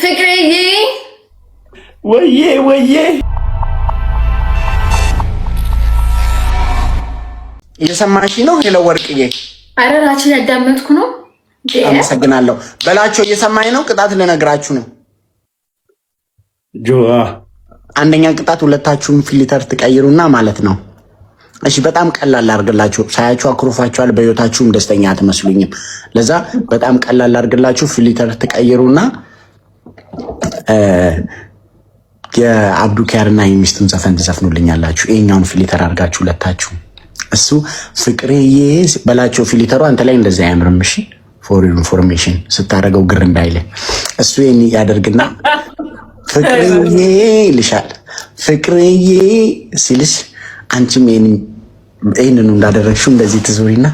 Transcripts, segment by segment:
ፍቅርዬ። ወዬ ወዬ። እየሰማሽ ነው? Hello ወርቅዬ። አረ ራችን ያዳመጥኩ ነው። አመሰግናለሁ። በላቸው እየሰማኝ ነው። ቅጣት ልነግራችሁ ነው። ጆ። አንደኛ ቅጣት ሁለታችሁም filter ትቀይሩና ማለት ነው። እሺ በጣም ቀላል አድርግላችሁ፣ ሳያችሁ አኩርፋችኋል። በህይወታችሁም ደስተኛ አትመስሉኝም። ለዛ በጣም ቀላል አድርግላችሁ filter ትቀይሩና የአብዱ ኪያርና የሚስቱን ዘፈን ትዘፍኑልኛላችሁ። ይሄኛውን filter አድርጋችሁ ሁለታችሁ። እሱ ፍቅርዬ በላቸው filter ኡ አንተ ላይ እንደዚህ አያምርም። እሺ for information ስታደርገው ግር እንዳይል። እሱ ይሄን ያደርግና ፍቅርዬ ይልሻል። ፍቅርዬ ሲልሽ አንቺም ይህንኑ እንዳደረግሽው እንደዚህ ትዞሪና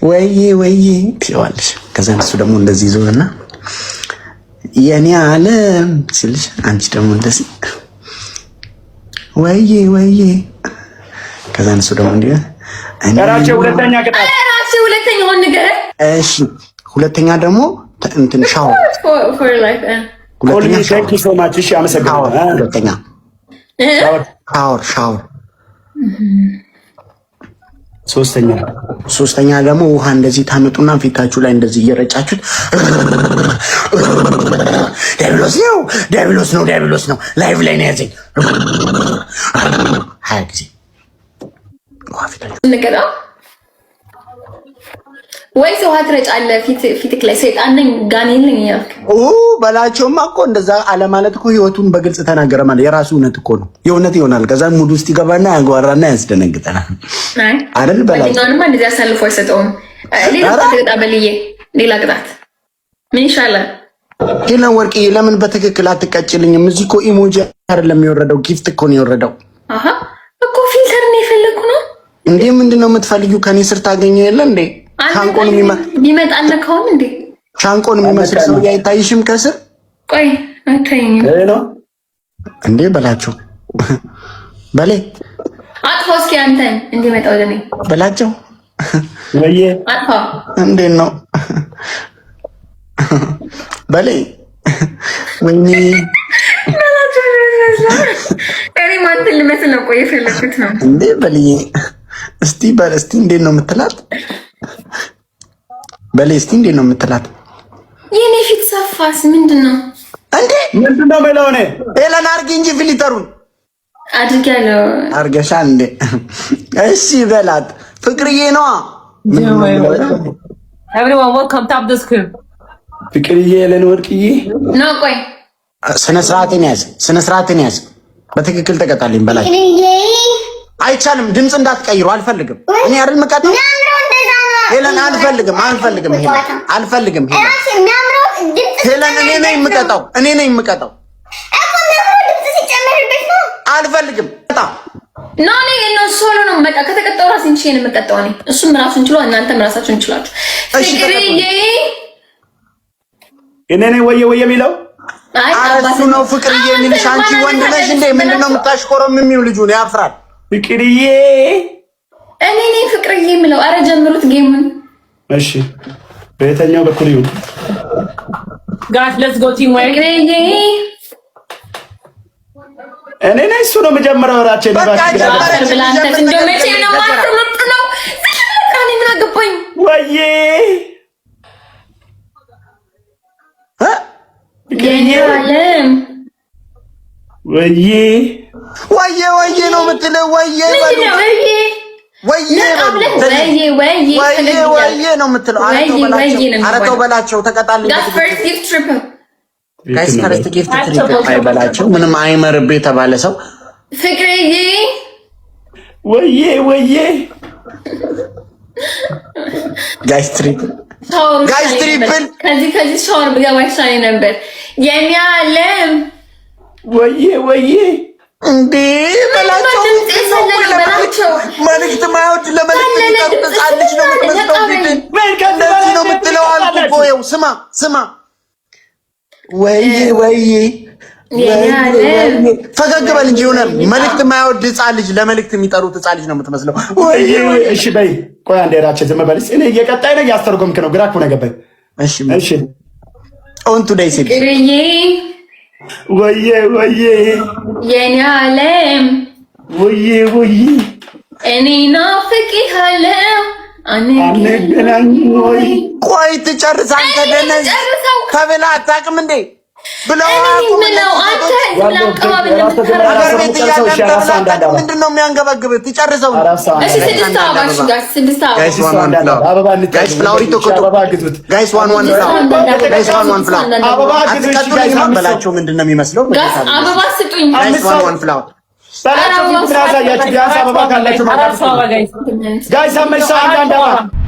ወዬ ወዬ ትይዋለሽ። ከዛ እሱ ደግሞ እንደዚህ ዞርና የኔ ዓለም ሲልሽ አንቺ ደግሞ እንደዚህ ወዬ ወዬ። ከዛ እሱ ደግሞ እንዲህ። ራቸው ሁለተኛ ቅጣት። ራቸው ሁለተኛውን ንገረን። እሺ ሁለተኛ ደግሞ እንትን ሻወር። ሁለተኛ so much። እሺ አመሰግናለሁ። ሁለተኛ shower shower። ሶስተኛ። ሶስተኛ ደግሞ ውሃ እንደዚህ ታመጡና ፊታችሁ ላይ እንደዚህ እየረጫችሁት ዲያብሎስ ነው፣ ዲያብሎስ ነው፣ ዲያብሎስ ነው፣ live ላይ ነው ያዘኝ 20 ጊዜ ውሃ ፊታችሁ። እንቀጣ ወይስ ውሃ ትረጫለህ ፊትክ ላይ ሰይጣን ነኝ ጋኔን ነኝ እያልክ? በላቸውማ እኮ እንደዛ አለማለት እኮ ህይወቱን በግልጽ ተናገረ ማለት የራሱ እውነት እኮ ነው። የእውነት ይሆናል። ከዛ mood ውስጥ ይገባና ያጓራና ያስደነግጠናል። አይደል በላቸው። ጓደኛውንማ እንደዚህ አሳልፎ አይሰጠውም። ሌላ ቅጣት ቅጣ በልዬ፣ ሌላ ቅጣት ምን ይሻላል? ሄለን ወርቅዬ ለምን በትክክል አትቀጭልኝም? እዚህ እኮ emoji አይደለም የወረደው፣ gift እኮ ነው የወረደው። አሃ እኮ filter ነው የፈለኩ ነው። እንዴ ምንድን ነው የምትፈልጊው? ከኔ ስር ታገኘው የለ እንዴ? ሻንቆን ቢመጣ አልነካውም እንዴ? ሻንቆን የሚመስል ሰው አይታይሽም ከስር? ቆይ አይታየኝም እንዴ በላቸው፣ በሌ። አጥፋው እስኪ አንተን እንዲመጣ ወደ እኔ። በላቸው። ወዬ። አጥፋው። እንዴት ነው በሌ? ወይኔ። እኔ ማንተን ልመስል ነው? ቆይ የፈለኩት ነው። እንዴ በልዬ፣ እስቲ በል እስቲ እንዴት ነው የምትላት? በሌ እስቲ እንዴት ነው የምትላት? የኔ ፊት ሰፋስ ምንድን ነው? እንዴ ምንድን ነው የምለው እኔ? ሄለን አርጊ እንጂ filter ኡን። አድርጊያለሁ። አርገሻል እንዴ? እሺ በላት፣ ፍቅርዬ ነዋ። Everyone, welcome. Tap the screen. ፍቅርዬ ሄለን ወርቅዬ። No ቆይ። ስነ ስርዓትን ያዝ፣ ስነ ስርዓትን ያዝ። በትክክል ተቀጣልኝ በላይ። አይቻልም። ድምፅ እንዳትቀይሩ አልፈልግም። እኔ አይደል የምቀጣው? ሄለን አልፈልግም፣ አልፈልግም፣ ሄለን አልፈልግም። ሄለን ሄለን እኔ ነኝ የምቀጣው፣ እኔ ነኝ የምቀጣው። አልፈልግም። No እኔ ነው solo ነው በቃ። ከተቀጣው ራሴን ችዬ ነው የምቀጣው እኔ። እሱም ራሱን ችሎ እናንተም ራሳችሁን ችላችሁ። ፍቅርዬ። እኔ ነኝ ወየ ወየ የሚለው። ኧረ እሱ ነው ፍቅርዬ የሚልሽ። አንቺ ወንድ ነሽ እንዴ? ምንድን ነው የምታሽኮረምሚው? ልጁን ያፍራል። ፍቅርዬ። እኔ ነኝ ፍቅርዬ የምለው። አረ ጀምሩት game ኡን። እሺ በየትኛው በኩል ይሁን? Guys, let's go team work. ፍቅርዬ። እኔ ነኝ፣ እሱ ነው መጀመሪያው ራቼ። በቃ ጀመረች። ብለህ አንተስ እንደው መቼም ነው የማትመጥነው። እኔ ምን አገባኝ? ወዬ። የኔ ዓለም። ወዬ። ወዬ ወዬ ነው የምትለው። ወዬ በሉ። ምንድን ነው ወዬ? ወዬ በሉ። ወዬ ወዬ። ወዬ ወዬ ነው የምትለው። ኧረ ተው በላቸው፣ ኧረ ተው በላቸው። ተቀጣልኝ። Guys, first gift triple. Guys, first gift triple አይበላቸው። ምንም አይመርብ የተባለ ሰው። ፍቅርዬ። ወዬ ወዬ። Guys, triple, guys, triple. ከዚህ ሻወር ብገባ ይሻለኝ ነበር። የኔ ዓለም። ወዬ ወዬ። እንዴ በላቸው። በላቸው። መልዕክት ማይወድ ለመልዕክት የሚጠሩት ህፃን ልጅ ነው የምትመስለው። ፊትን እንደዚህ ነው የምትለው አልኩህ እኮ። ይኸው ስማ ስማ፣ ወይዬ ወይዬ። ፈገግ በል እንጂ፣ የሆነ መልዕክት የማይወድ ህፃን ልጅ፣ ለመልዕክት የሚጠሩት ህፃን ልጅ ነው የምትመስለው። ወይዬ። እሺ በይ፣ ቆይ አንዴ ራቼ ዝም በልስ። እኔ እየቀጣይ ነው እያስተረጎምክ ነው። ግራ እኮ ነው የገባኝ። እሺ። እሺ። On today ሲል ፍቅርዬ። ወዬ ወዬ። የኔ ዓለም። ወዬ ወዬ። እኔ ናፍቄሃለሁ። አንገናኝ ወይ? ቆይ ትጨርስ። አንተ ደነዝ ጨርሰው። ተብለህ አታውቅም እንዴ? ብለው እኔ አያውቁም? ምለው አንተ ለአቀባበል ሀገር ቤት ጨርሰው፣ እያለን እሺ፣ አራት ተብለህ ሰው አንዳንድ አታውቅም? አበባ። ምንድን ነው የሚያንገበግብህ? ትጨርሰው። አራት ሰው እሺ፣ ስድስት አበባ። እሺ guys፣ ስድስት አበባ። Guys, one one flower. አበባ እንጠቀም። Guys, flower ይቶኮቶ። አበባ ግዙት። Guys, one one flower. Guys, one one flower. አበባ ግዙ። እሺ guys፣ አትቀጡልኝማ። አምስት ሰው። በላቸው ምንድን ነው የሚመስለው? Guys፣ አበባ ስጡኝ። Guys, አምስት one ሰው። one flower. በላቸው ፊት ያሳያችሁ። ቢያንስ አበባ ካላችሁ አራት ሰው አበባ guys። Guys፣ አምስት ሰው አንዳንድ አበባ።